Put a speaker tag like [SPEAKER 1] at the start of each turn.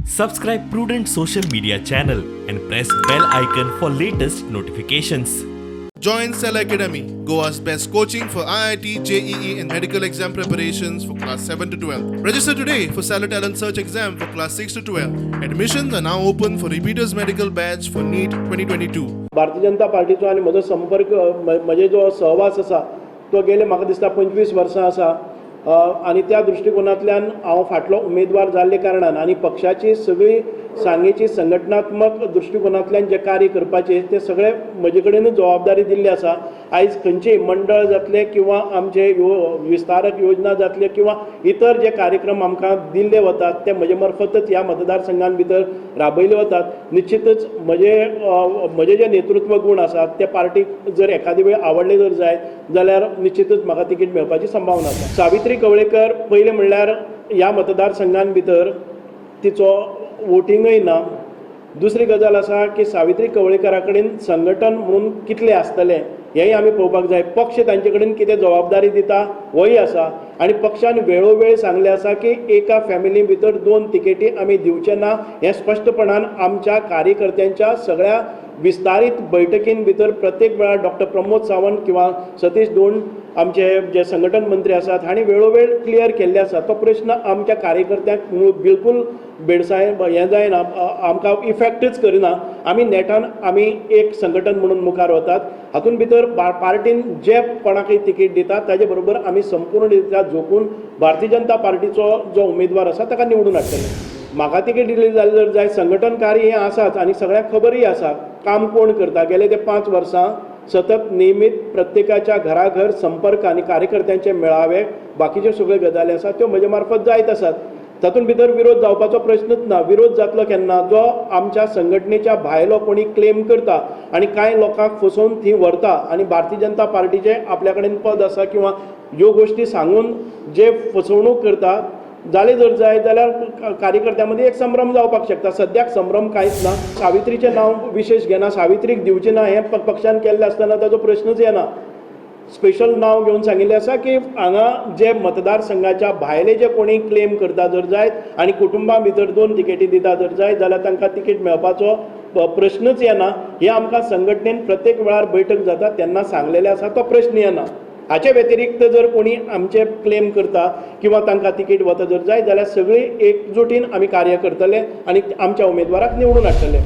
[SPEAKER 1] Subscribe Prudent Social Media channel and press bell icon for latest notifications.
[SPEAKER 2] Join Cell Academy, Goa's best coaching for IIT, JEE, and medical exam preparations for class 7 to 12. Register today for Stellar Talent Search exam for class 6 to 12. Admissions are now open for repeaters medical batch for NEET 2022.
[SPEAKER 3] Bharatiya Janata पार्टीचो आनी म्हजो संपर्क म्हजे जो सहवास आसा तो गेले म्हाका दिसता 25 वर्सां आसा आनी त्या दृश्टिकोनांतल्यान हांव फाटलो उमेदवार जाल्ले कारणान आनी पक्षाची सगळी सांगेची संघटनात्मक दृश्टिकोनांतल्यान जें कार्य करपाचें तें सगळें म्हजे कडेनूच जबाबदारी दिल्ली आसा. आयज खंयचेय मंडळ जातलें किंवा आमचे यो विस्तारक योजना जातले किंवा इतर जे कार्यक्रम आमकां दिल्ले वतात ते म्हजे मार्फतच ह्या मतदारसंघान भितर राबयले वतात. निश्चितच म्हजे जे नेतृत्व गूण आसात ते पार्टीक जर एखादे वेळ आवडले जर जायत जाल्यार निश्चितच म्हाका तिकीट मेळपाची संभावना आसा. सावित्री कवळेकर पयलें म्हणल्यार ह्या मतदारसंघान भितर तिचो वोटिंगय ना. दुसरी गजाल आसा की सावित्री कवळेकरा कडेन संघटन म्हणून कितलें आसतलें हेंय आमी पळोवपाक जाय. पक्ष तांचे कडेन कितें जबाबदारी दिता होय आसा आनी पक्षान वेळोवेळ सांगलें आसा की एका फॅमिली भितर 2 तिकेटी आमी दिवचे ना हें स्पश्टपणान आमच्या कार्यकर्त्यांच्या सगळ्या विस्तारीत बैठकीन भितर प्रत्येक वेळार डॉक्टर प्रमोद सावंत किंवा सतीश दोण आमचे जे संघटन मंत्री आसात हांणी वेळोवेळ क्लियर केल्ले आसा. तो प्रश्न आमच्या कार्यकर्त्यांक बिलकूल भेडसाय हें जायना, आमकां इफेक्टच करिना. आमी नेटान आमी एक संघटन म्हणून मुखार वतात. हातूंत भितर पार्टीन जे कोणाकय तिकीट दिता ताजे बरोबर आमी संपूर्ण रित्या झोकून भारतीय जनता पार्टीचो जो उमेदवार आसा ताका निवडून हाडटले. म्हाका तिकीट दिली जाल्यार जर जाय संघटन कार्य हें आसाच आनी सगळ्यांक खबरूय आसा काम कोण करता. गेले ते 5 वर्सां सतत नियमीत प्रत्येकाच्या घराघर संपर्क आनी कार्यकर्त्यांचे मेळावे बाकीच्यो सगळ्यो गजाली आसा त्यो म्हजे मार्फत जायत आसात. तातूंत भितर विरोध जावपाचो प्रश्नच ना. विरोध जातलो केन्ना जो आमच्या संघटनेच्या भायलो कोणी क्लेम करता आनी कांय लोकांक फसोवन थंय व्हरता आनी भारतीय जनता पार्टीचें आपल्या कडेन पद आसा किंवा ह्यो गोश्टी सांगून जे फसवणूक करता जाले जर जाय जाल्यार कार्यकर्त्यां मदीं एक संभ्रम जावपाक शकता. सद्याक संभ्रम कांयच ना. सावित्रीचें नांव विशेश घेना, सावित्रीक दिवचें ना हें पक्षान केल्लें आसतना ताचो प्रश्नच येना. स्पेशल नांव घेवन सांगिल्लें आसा की हांगा जे मतदारसंघाच्या भायले जे कोणी क्लेम करता जर जायत आनी कुटुंबां भितर 2 तिकेटी दिता जर जायत जाल्यार तांकां तिकेट मेळपाचो प्रश्नच येना. हें आमकां संघटनेन प्रत्येक वेळार बैठक जाता तेन्ना सांगलेलें आसा, तो प्रश्न येना. हाचे व्यतिरिक्त जर कोणी आमचे क्लेम करता किंवा तांकां तिकेट वता जर जाय जाल्यार सगळी एकजुटीन आमी कार्य करतले आनी आमच्या उमेदवाराक निवडून हाडटले.